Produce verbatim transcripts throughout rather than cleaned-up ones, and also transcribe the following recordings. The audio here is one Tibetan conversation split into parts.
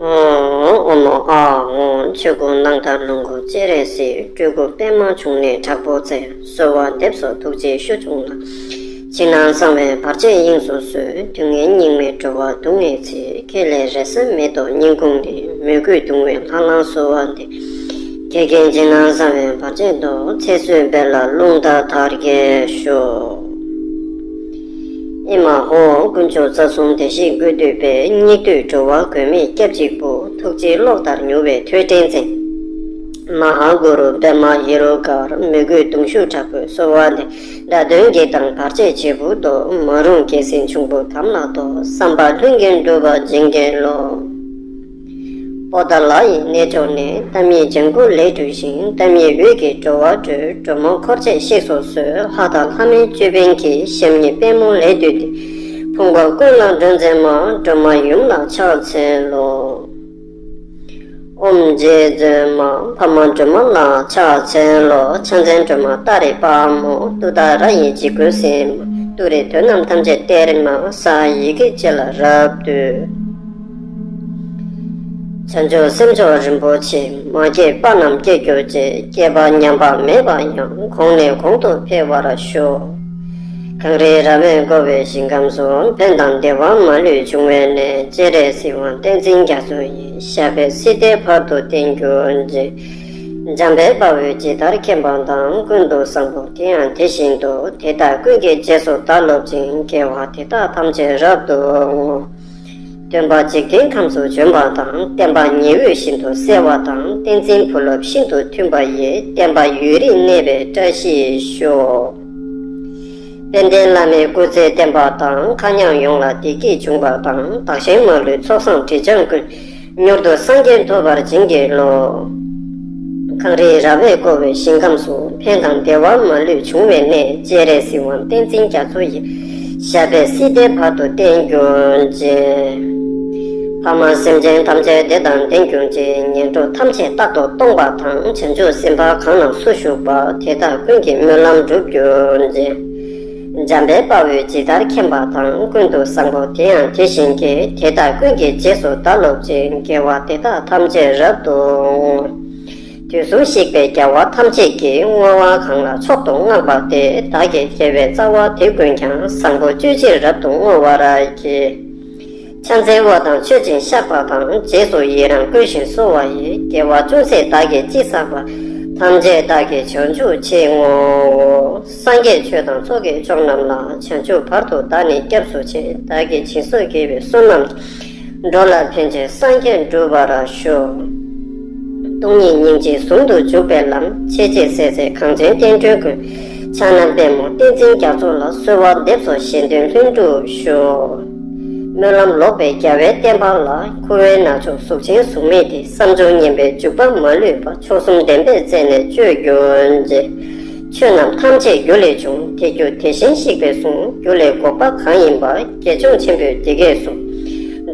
ཨོ་ཨོ་མོ་ཨ་ཨོ། ཆོས་སྐུ་སྣང་མཐའ་ལོངས་སྐུ་སྤྱན་རས་གཟིགས། སྤྲུལ་སྐུ་པདྨ་འབྱུང་གནས་དྲག་པོ་རྩལ། གསོལ་བ་འདེབས་སོ་ཐུགས་རྗེའི་ཤུགས་ཆུང་ལ། ཕྱི་ནང་གསང་བའི་བར་ཆད་དབྱིངས་སུ་སོལ། དུས་ངན་སྙིགས་མའི་འགྲོ་བ་སྡུག་བསྔལ་ཚེ། ཁྱེད་ལས་རེ་ས་མེད་དོ་སྙིང་ཁུང་ནས། མོས་གུས་གདུང་བས་ལྷང་ལྷང་གསོལ་བ་འདེབས། ཁྱེད་ཀྱི་ཕྱི་ནང་གསང་བའི་བར་ཆད་སོལ། ཚེ་བསོད་བེར་ལ་རླུང་རྟ་དར་རྒྱས་ཤོག། ཨེ་མ་ཧོ། དཀོན་མཆོག་རྩ་གསུམ་བདེ་གཤེགས་ཀུན་འདུས་པའི། སྙིགས་དུས་འགྲོ་བ་མགོན་མེད་སྐྱབས་གཅིག་པུ། ཐུགས་རྗེའི་གློག་ལྟར་མྱུར་བའི་ཐོད་ཕྲེང་རྩལ། མ་ཧཱ་གུ་རུ་པདྨ་ཡེ་རུ་ཀར། མོས་གུས་གདུང་ཤུགས་དྲག་པོས་གསོལ་བ་འདེབས། དགྲ་གདོན་བགེགས་དང་བར་ཆད་བྱེད་པོ་བཟློག། མ་རུངས་བགེགས་ཟས་འབྱུང་པོ་དམ་ལ་བཏོན། བསམ་པ་ལྷུན་གྱིས་འགྲུབ་པར་བྱིན་གྱིས་རློབས། པོ་ཏཱ་ལ་ཡི་གནས་མཆོག་ནས། ཏཱཾ་ཡི་ལྗང་གུ་ལས་གྲུབ་ཤིང་། ཏཱཾ་ཡི་འོད་ཀྱིས་འགྲོ་བ་སྒྲོལ། འགྲོ་མང་འཁོར་བཅས་གཤེགས་སུ་གསོལ། ལྷ་དང་ལྷ་མིན་ཅོད་པན་གྱིས། ཞབས་གཉིས་པད་མོ་ལས་བཏུད་དེ། ཕུང་པོ་ཀུན་ལ་སྒྲོལ་མཛད་མ། སྒྲོལ་མ་ཡུམ་ལ་ཕྱག་འཚལ་ལོ། ཨོཾ་རྗེ་བཙུན་མ་འཕགས་མ་སྒྲོལ་མ་ལ་ཕྱག་འཚལ་ལོ། ཕྱག་མཚན་སྒྲོལ་མ་ཏཱ་རེ་དཔའ་མོ། ཏུཏྟཱ་ར་ཡི་འཇིགས་སྐུལ་སེམས་མ། ཏུ་རེས་དོན་རྣམས་ཐམས་ཅད་སྟེར་མ། ས་ཡི་གེ་བཅས་ལ་རབ་ཏུ། བྱང་ཆུབ་སེམས་མཆོག་རིན་པོ་ཆེ། མ་སྐྱེས་པ་རྣམས་སྐྱེ་གྱུར་ཅིག། སྐྱེས་པ་ཉམས་པ་མེད་པ་ཡང་། གོང་ནས་གོང་དུ་འཕེལ་བར་ཤོག། གངས་རི་ར་བས་བསྐོར་བའི་ཞིང་ཁམས་སུ། ཕན་དང་བདེ་བ་མ་ལུས་འབྱུང་བའི་གནས། སྤྱན་རས་གཟིགས་དབང་བསྟན་འཛིན་རྒྱ་མཚོ་ཡི། ཞབས་པད་སྲིད་མཐའི་བར་དུ་བརྟན་གྱུར་ཅིག། འཇམ་དཔལ་དཔའ་བོས་ཇི་ལྟར་མཁྱེན་པ་དང་། ཀུན་ཏུ་བཟང་པོ་དེ་ཡང་དེ་བཞིན་དུ། དེ་དག་ཀུན་གྱི་རྗེས་སུ་བདག་སློབ་ཅིང་། དགེ་བ་དེ་དག་ཐམས་ཅད་རབ་ཏུ་བསྔོ། སྟོན་པ་འཇིག་རྟེན་ཁམས་སུ་བྱོན་པ་དང་། བསྟན་པ་ཉི་འོད་བཞིན་དུ་གསལ་བ་དང་། བསྟན་འཛིན་བུ་སློབ་ཤིན་ཏུ་མཐུན་པ་ཡི། བསྟན་པ་ཡུན་རིང་གནས་པའི་བཀྲ་ཤིས་ཤོག། དཔལ་ལྡན་བླ་མའི་སྐུ་ཚེ་བརྟན་པ་དང་། མཁའ་མཉམ་ཡོངས་ལ་བདེ་སྐྱིད་འབྱུང་བ་དང་། བདག་གཞན་མ་ལུས་ཚོགས་བསགས་དྲི་བྱང་ཀུན། མྱུར་དུ་སངས་རྒྱས་ཐོབ་པར་བྱིན་གྱིས་རློབས། གངས་རི་ར་བས་བསྐོར་བའི་ཞིང་ཁམས་སུ། ཕན་དང་བདེ་བ་མ་ལུས་འབྱུང་བའི་གནས། སྤྱན་རས་གཟིགས་དབང་བསྟན་འཛིན་རྒྱ་མཚོ་ཡི། ཞབས་པད་སྲིད་མཐའི་བར་དུ་བརྟན་གྱུར་ཅིག། ཕ་མ་སེམས་ཅན་ཐམས་ཅད་བདེ་དང་ལྡན་གྱུར་ཅིག། ངན་འགྲོ་ཐམས་ཅད་རྟག་ཏུ་སྟོངས་པ་དང་། བྱང་ཆུབ་སེམས་དཔའ་གང་རྣམས་སུ་ཞུགས་པ། དེ་དག་ཀུན་གྱི་སྨོན་ལམ་འགྲུབ་གྱུར་ཅིག། འཇམ་དཔལ་དཔའ་བོས་ཇི་ལྟར་མཁྱེན་པ་དང་། ཀུན་ཏུ་བཟང་པོ་དེ་ཡང་དེ་བཞིན་གྱི། དེ་དག་ཀུན་གྱི་རྗེས་སུ་བདག་སློབ་ཅིང་། དགེ་བ་དེ་དག་ཐམས་ཅད་རབ་ཏུ་བསྔོ། དུས་གསུམ་གཤེགས་པའི་རྒྱལ་བ་ཐམས་ཅད་ཀྱིས། བསྔོ་བ་གང་ལ་མཆོག་ཏུ་བསྔགས་པ་དེས། བདག་གི་དགེ་བའི་རྩ་བ་དེ་ཀུན་ཀྱང་། བཟང་པོ་སྤྱོད་ཕྱིར་རབ་ཏུ་བསྔོ་བར་བགྱི། ཕྱག་འཚལ་བ་དང་མཆོད་ཅིང་བཤགས་པ་དང་། རྗེས་སུ་ཡི་རང་བསྐུལ་ཞིང་གསོལ་བ་ཡི། དགེ་བ་ཅུང་ཟད་བདག་གིས་ཅི་བསགས་པ། ཐམས་ཅད་བདག་གིས་བྱང་ཆུབ་ཕྱིར་བསྔོའོ། སངས་རྒྱས་ཆོས་དང་ཚོགས་ཀྱི་མཆོག་རྣམས་ལ། བྱང་ཆུབ་བར་དུ་བདག་ནི་སྐྱབས་སུ་མཆི། བདག་གིས་སྦྱིན་སོགས་བགྱིས་པའི་བསོད་ནམས། འགྲོ་ལ་ཕན་ཕྱིར་སངས་རྒྱས་འགྲུབ་པར་ཤོག། སྟོང་ཉིད་སྙིང་རྗེ་ཟུང་དུ་འཇུག་པའི་ལམ། འཆད་རྩོད་སེལ་མཛད་གངས་ཅན་བསྟན་འགྲོའི་མགོན། ཕྱག་ན་པདྨོ་བསྟན་འཛིན་རྒྱ་མཚོ་ལ། གསོལ་བ་འདེབས་སོ་གཞན་དོན་ལྷུན་གྲུབ་ཤོག། སྨོན་ལམ་ལོག་པའི་རྒྱལ་བའི་བསྟན་པ་ལ། འཁོར་བའི་ནག་ཕྱོགས་གཟུགས་ཅན་གཟུགས་མེད་དེ། བསམ་བྱུང་ངན་པའི་འཇུག་པ་མ་ལུས་པ། མཆོག་གསུམ་བདེན་པའི་རྩལ་ནས་གཅོད་གྱུར་ཅིག། ཆོས་རྣམས་ཐམས་ཅད་རྒྱུ་ལས་བྱུང་། དེ་རྒྱུ་དེ་བཞིན་གཤེགས་པས་གསུངས། རྒྱུ་ལས་འགོག་པ་གང་ཡིན་པ། དགེ་སྦྱོང་ཆེན་པོས་འདི་སྐད་གསུངས།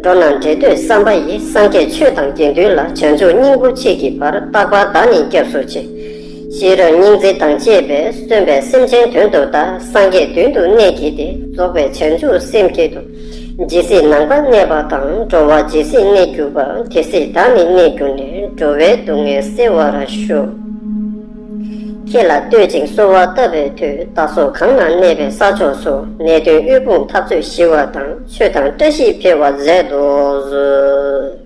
འགྲོ་རྣམས་འདྲེན་འདོད་བསམ་པ་ཡིས། སངས་རྒྱས་ཆོས་དང་དགེ་འདུན་ལ། བྱང་ཆུབ་སྙིང་པོ་མཆིས་ཀྱི་བར། རྟག་པར་བདག་ནི་སྐྱབས་སུ་མཆི། ཤེས་རབ་སྙིང་རྗེ་དང་བཅས་པས། གསོན་པའི་སེམས་ཅན་དོན་དུ་གདའ། སངས་རྒྱས་མདུན་དུ་གནས་བགྱིས་ཏེ། རྫོགས་པའི་བྱང་ཆུབ་སེམས་བསྐྱེད་དོ། ཇི་སྲིད་ནང་པར་གནས་པ་དང་། འགྲོ་བ་ཇི་སྲིད་གནས་གྱུར་པ། དེ་སྲིད་བདག་ནི་གནས་གྱུར་ནས། འགྲོ་བའི་སྡུག་བསྔལ་སེལ་བར་ཤོག། ཁྱེད་ལ་བསྟོད་ཅིང་གསོལ་བ་བཏབ་པའི་མཐུས། བདག་སོགས་གང་ན་གནས་པའི་ས་ཕྱོགས་སུ། ནད་གདོན་དབུལ་ཕོངས་འཐབ་རྩོད་ཞི་བ་དང་། ཆོས་དང་བཀྲ་ཤིས་འཕེལ་བར་མཛད་དུ་གསོལ།